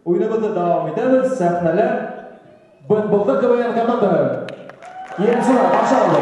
Уйыныбыҙҙы дауам итәбеҙ. Сәхнәлә Бытбылдыҡ КВН командаһы. Еңеүселәр ҡаршы алды.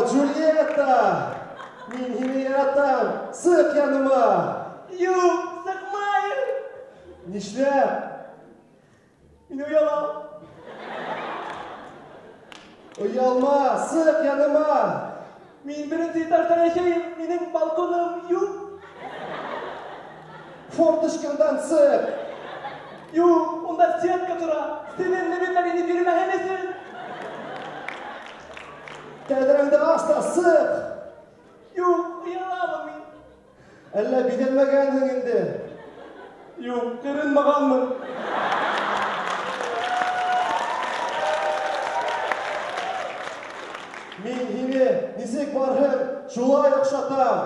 Джульетта! Мин һине яратам! Сыҡ яныма! Юҡ, сыҡмайым! Нишләп? Мин оялам. Оялма, сыҡ яныма! Мин беренсе этажда йәшәйем, минең балконым юҡ. Форточкаңдан сыҡ! Юҡ, унда сетка тора. Сенең нәмәләр инеп йөрөмәһен өсөн. Тәҙрәңде ас та сыҡ! Юҡ, ояламын мин. Әллә биҙәнмәгәнһең инде? Юҡ, ҡырынмағанмын. Мин һине нисек барһың, шулай оҡшатам.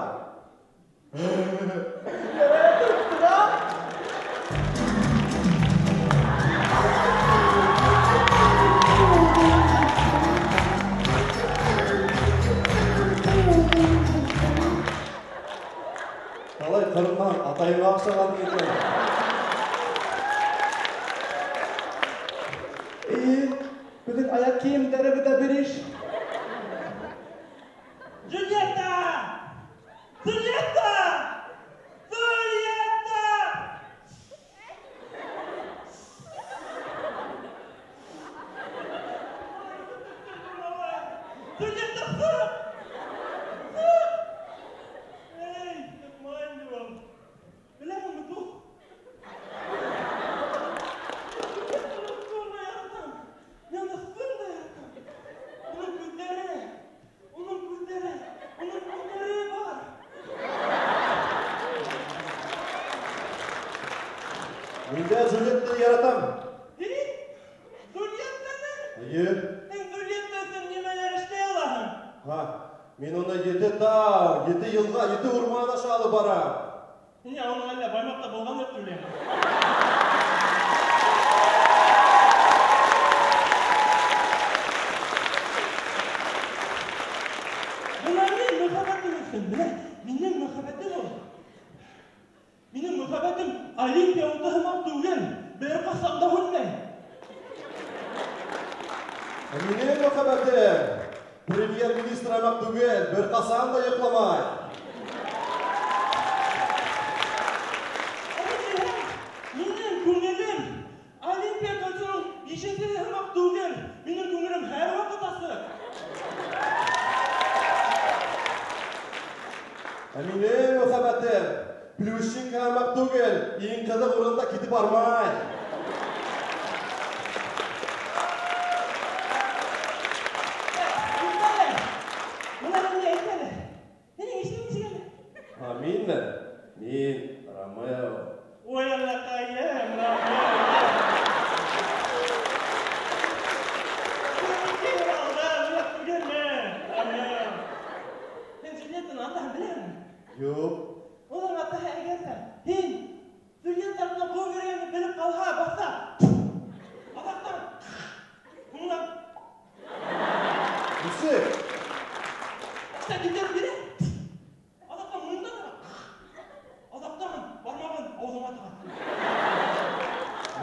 Қалай қырымнан атайыңа оҡшаған икән. Беҙҙең аяҡ кейемдәребеҙ ҙә бер иш. Джульетта! Джульетта! Джульетта! Джульетта, сыҡ! Сыҡ! Эй, сыҡмайым тип. Беләһеңме, дуҫ? Джульеттаны яратам. Мин уны ысын да яратам. Уның күҙҙәре, уның күҙҙәре, уның күҙҙәре бар. Мин дә Джульеттаны яратам. Ни? Джульеттаны? Эйе. Һин Джульетта өсөн нимәләр эшләй алаһың? Һа, мин уны 7 тау, 7 йылға, 7 урман аша алып барам. Ни, уның әллә Баймаҡта булған юҡ түгелме? Бына мин мөхәббәтем өсөн, бына минең мөхәббәтем ул. Минең мөхәббәтем Олимпия уты һымаҡ түгел, бер ҡасан да һүнмәй. Ә минең мөхәббәтем премьер-министр һымаҡ түгел, бер ҡасан да йоҡламай. Минең күңелем Олимпия кольцоның бишенсе һымаҡ түгел, минең күңелем һәр ваҡыт асыҡ. Ә минең мөхәббәтем Плющенко һымаҡ түгел, иң ҡыҙыҡ урында китеп бармай. Бына миңә әйт әле, һинең исемең нисек әле? Һа, минме? Мин Ромео. Ой, Аллаҡайым, Ромео. Ромео. Һин Джульеттаны атаһын беләһеңме? Юҡ. Уның атаһы әгәр ҙә һин Джульетта артынан ҡыуып йөрөгәнен белеп ҡалһа, баҫа. Аҙаҡтан һуңынан. Нисек? Башта килтереп бирә. Аҙаҡтан муйындан ала. Аҙаҡтан бармағын ауыҙыңа тыға.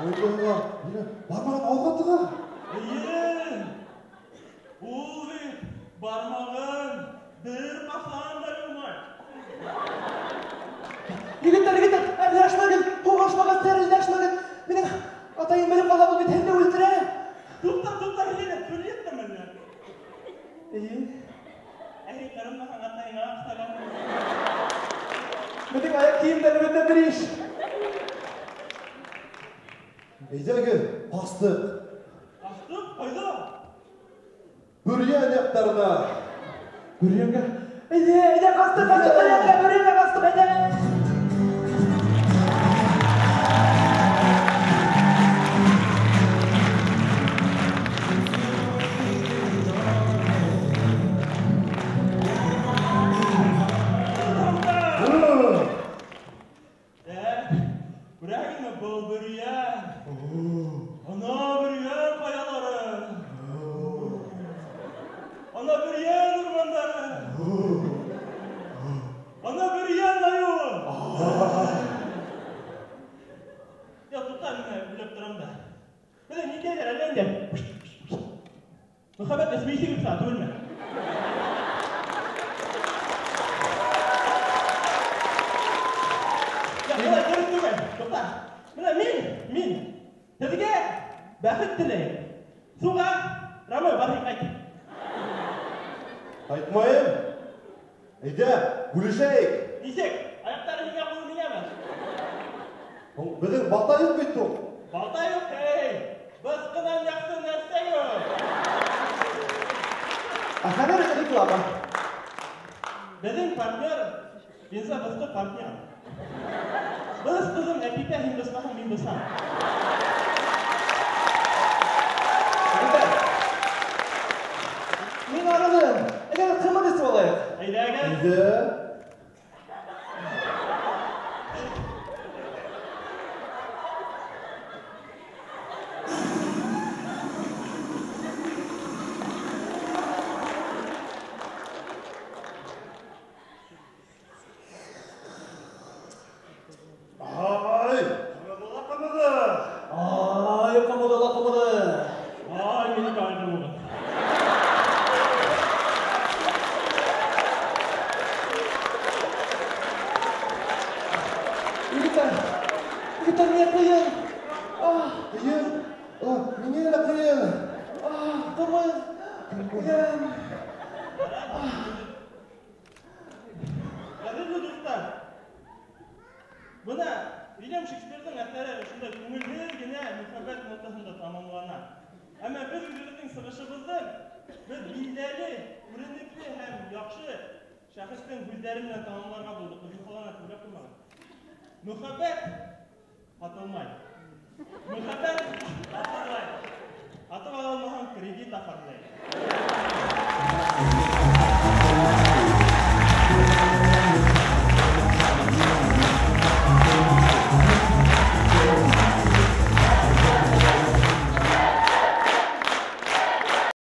Муйынға бирә, бармағын ауыҙға тыға? Эйе. Ул бит бармағын бер ҡасан да йыумай. Егеттәр, егеттәр, әрләшмәгеҙ, һуғышмағыҙ, сәрелдәшмәгеҙ. Минең атайым белеп ҡалһа, ул бит һеҙҙе үлтерә. Туҡта, туҡта, Елена, Джульеттамы әллә? Эйе. Ә һин ҡырынмаһаң, атайыңа оҡшаған. Беҙҙең аяҡ кейемдәребеҙ ҙә бер иш. Әйҙәгеҙ, ҡастыҡ. Ҡастыҡ? Ҡайҙа? Бөрйән яҡтарына. Бөрйәнгә? Әйҙә, әйҙә, ҡастыҡ, ҡастыҡ, Бөрйәнгә, Бөрйәнгә ҡастыҡ, әйҙә. Күрәһеңме был Бөрйән? Ана Бөрйән ҡаялары. Ана Бөрйән урмандары. Ана Бөрйән айыуы. Я туҡта, мин уйлап торам да. Беҙҙә ниндәйҙер әллә инде. Мөхәббәт эсмәйһегеҙ килеп түгелме? Я, былай дөрөҫ түгел. Туҡта. Бына мин һеҙгә бәхет теләйем. Суға, Рамой, бар һин ҡайт. Ҡайтмайым. Әйҙә, бүлешәйек. Нисек? Аяҡтары һиңә, ҡулы миңәме? Беҙҙең балта юҡ бит ул. Балта юҡ, эй! Бысҡынан яҡшы нәрсә юҡ. Ә хәҙер реклама. Беҙҙең партнер, Бенза бысҡы партнер. Быс, ҡыҙым, Әпипә, һин бысмаһаң, мин бысам. Мин арыным. Әйҙәгеҙ, ҡымыҙ эсеп алайыҡ. Әйҙәгеҙ. Әйҙә. Ай, ҡымыҙы ла ҡымыҙы. Ай, ҡымыҙы ла ҡымыҙы. Ай, минеке айырылды. Егеттәр, егеттәр, миңә ҡыйын. Ҡыйын? Миңә лә ҡыйын. Ҡымыҙ, ҡыйын. Ғәҙерле дуҫтар, бына Вильям Шекспирҙың әҫәре ошондай күңелһеҙ генә мөхәббәт нотаһында тамамлана. Әммә беҙ үҙебеҙҙең сығышыбыҙҙы беҙ билдәле, күренекле һәм яҡшы шәхестең һүҙҙәре менән тамамларға булдыҡ. Беҙ юхалана уйлап тормағыҙ. Мөхәббәт һатылмай. Мөхәббәт һатылмай. Һатып ала алмаһаң, кредит оформляй.